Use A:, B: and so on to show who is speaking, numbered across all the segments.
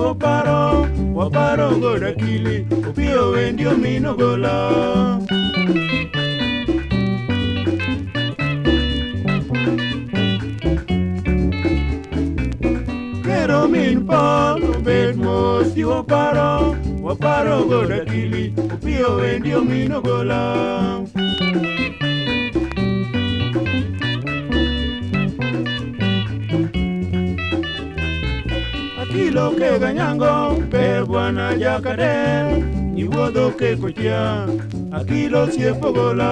A: Waparo, waparo goda kili, Opiyo wendi omino gola. Kero min Paul obed mos waparo, waparo goda kili, Opiyo wendi omino gola. Akilo kega nyango, ber bwana jakadel, nyiwuodho keko chia, akilo siepo gola.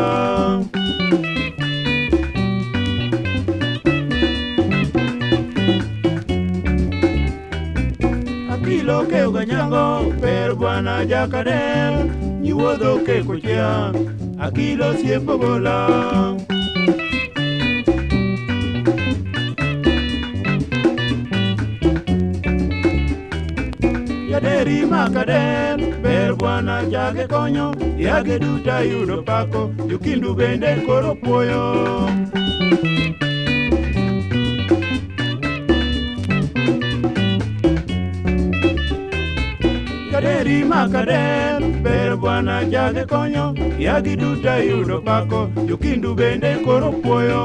A: Akilo kega nyango, ber bwana jakadel, nyiwuodho keko chia, akilo siepo gola. Yaderi makadel, ber bwana jage konyo, yage duta yudo pako, jokindu bende koro puoyo. Yaderi makadel, ber bwana jage konyo, yage duta yudo pako, jokindu bende koro puoyo.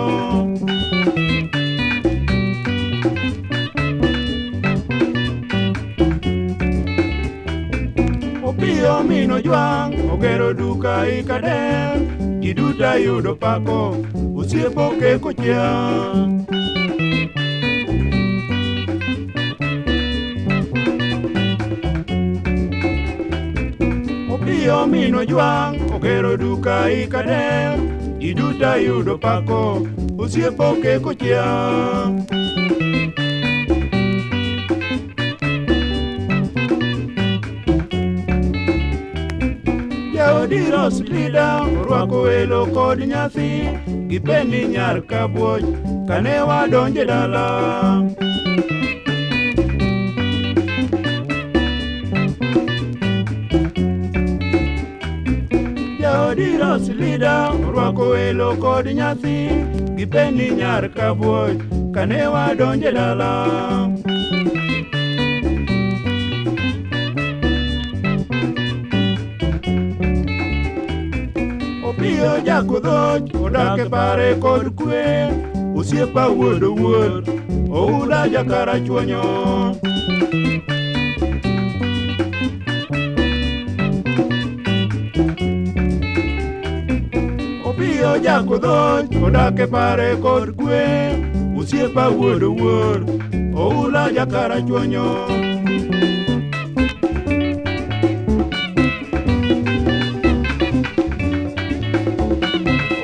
A: Opiyo mino jwang' ogero duka i Kadel, ji duto yudo pako, osiepo keko chia. Opiyo mino jwang' ogero duka i Kadel, ji duto yudo pako, osiepo keko chia. Jaodi Roslida orwako welo kod nyathi, gipeni nyar Kabuoch kane wadonje dala. Jaodi Roslida orwako welo kod nyathi, gipeni nyar Kabuoch kane wadonje dala. Opiyo jakudhoch odak e pare kod kwe, osiepa wuod owuor, oula jakarachuonyo. Opiyo jakudhoch odak e pare kod kwe, osiepa wuod owuor, oula jakarachuonyo.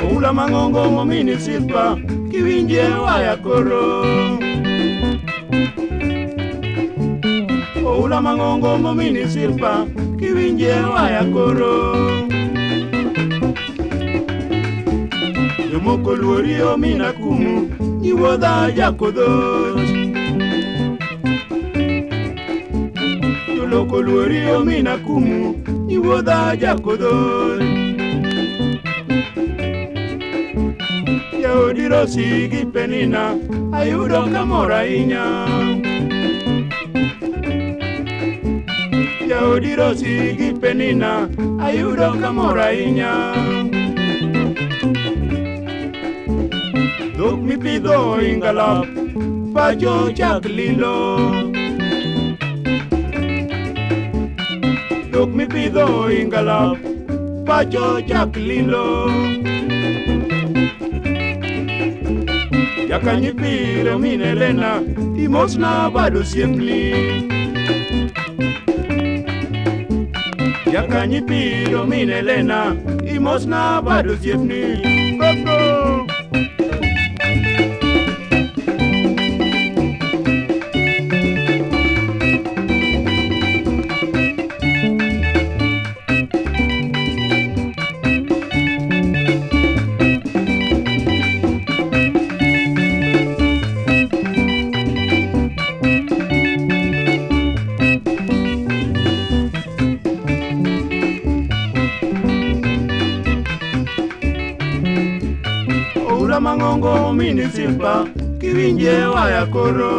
A: Oula mang'ongo momini silpa, kiwinje waya koro. Oula mang'ongo momini silpa, kiwinje waya koro. Jomoko luori omina kumu, nyiwuodha jakodhoch. Joloko luori omina kumu, nyiwuodha jakodhoch. Jaodi Rosi gi Penina, ayudo kamor ahinya. Jaodi Rosi gi Penina, ayudo kamor ahinya. Dhok mipidho ohinga lap, pacho chak lilo. Dhok mipidho ohinga lap, pacho chak lilo. Jakanyi piro min Elena, imosna bad osiepni. Jakanyi piro min Elena, imosna bad osiepni. Koko! Bura mang'ongo mini Simba kiwinje waya koro.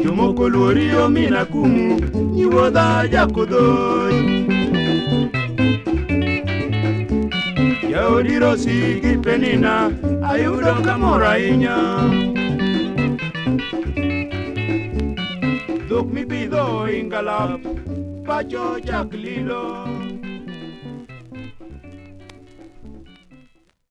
A: Jomoko luori omina kumu nyiwuodha jakodhoi. Jaodi Rosi gi Penina ayudo kamor ahinya. Dhok mipidho ingalap pacho chak lilo.